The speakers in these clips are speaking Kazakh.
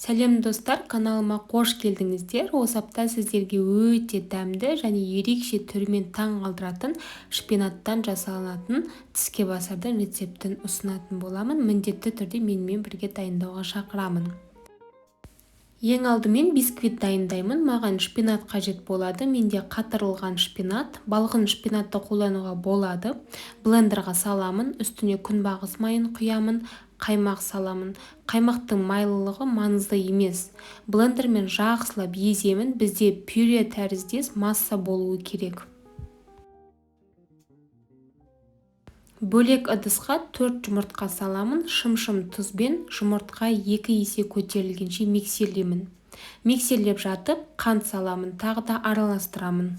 Сәлем достар, каналыма қош келдіңіздер. Осы апта сіздерге өте дәмді және ерекше түрімен таң қалдыратын шпинаттан жасалынатын тіске басардың рецептін ұсынатын боламын. Міндетті түрде менімен бірге дайындауға шақырамын. Ең алдымен бисквит дайындаймын. Маған шпинат қажет болады. Менде қатырылған шпинат, балғын шпинатты қолдануға болады. Блендерға саламын, үстіне күнбағыс майын құямын, қаймақ саламын. Қаймақтың майлылығы маңызды емес. Блендермен жақсылап еземін. Бізде пюре тәріздес масса болуы керек. Бөлек ыдысқа 4 жұмыртқа саламын. Шым-шым тұзбен жұмыртқа 2 есе көтерілгенше миксерлеймін. Миксерлеп жатып қант саламын, тағы да араластырамын.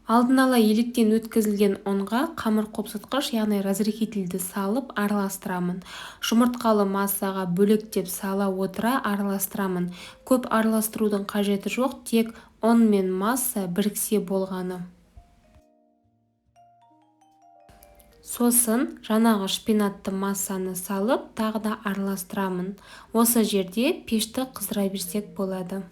Алдын ала електен өткізілген ұнға қамыр қопсытқыш, яғни разрыхительді салып араластырамын. Жұмыртқалы массаға бөлектеп сала отыра араластырамын. Көп араластырудың қажеті жоқ, тек ұн мен масса біріксе болғаны. Сосын жаңағы шпинатты массаны салып, тағы да араластырамын. Осы жерде пешті қыздыра берсек болады.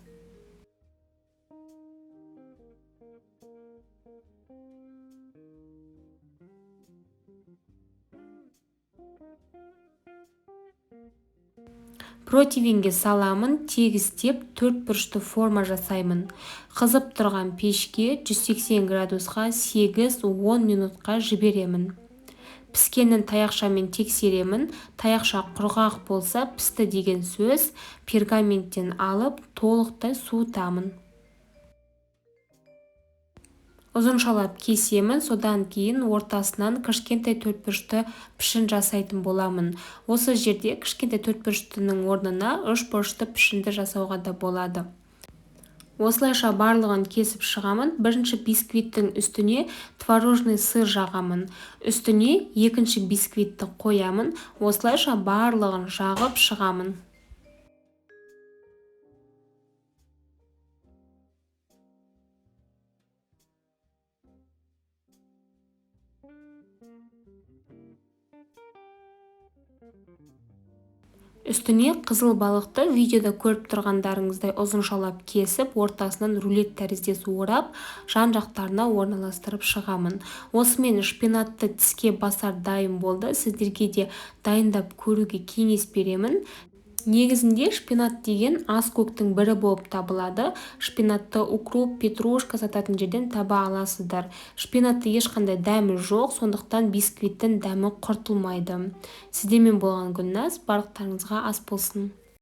Противенге саламын, тегістеп төрт бұрышты форма жасаймын. Қызып тұрған пешке 180 градусқа 8-10 минутқа жіберемін. Піскенін таяқшамен тексеремін. Таяқша құрғақ болса, пісті деген сөз. Пергаменттен алып, толықтай суытамын. Ұзыншалап кесемін, содан кейін ортасынан кішкентай төртбұрышты пішін жасайтын боламын. Осы жерде кішкентай төртбұрыштының орнына үшбұрышты пішінді жасауға да болады. Осылайша барлығын кесіп шығамын. Бірінші бисквиттің үстіне творожный сыр жағамын. Үстіне екінші бисквитті қоямын. Осылайша барлығын жағып шығамын. Үстіне қызыл балықты видеода көріп тұрғандарыңыздай ұзыншалап кесіп, ортасынан рулет тәріздес орап, жан-жақтарына орналастырып шығамын. Осымен шпинатты тіске басар дайын болды. Сіздерге де дайындап көруге кеңес беремін. Негізінде шпинат деген ас көктің бірі болып табылады. Шпинатты укроп, петрушка сататын жерден таба аласыздар. Шпинатты ешқандай дәмі жоқ, сондықтан бисквиттің дәмі құртылмайды. Сіздермен болған Гүлназ, барлықтарыңызға ас болсын.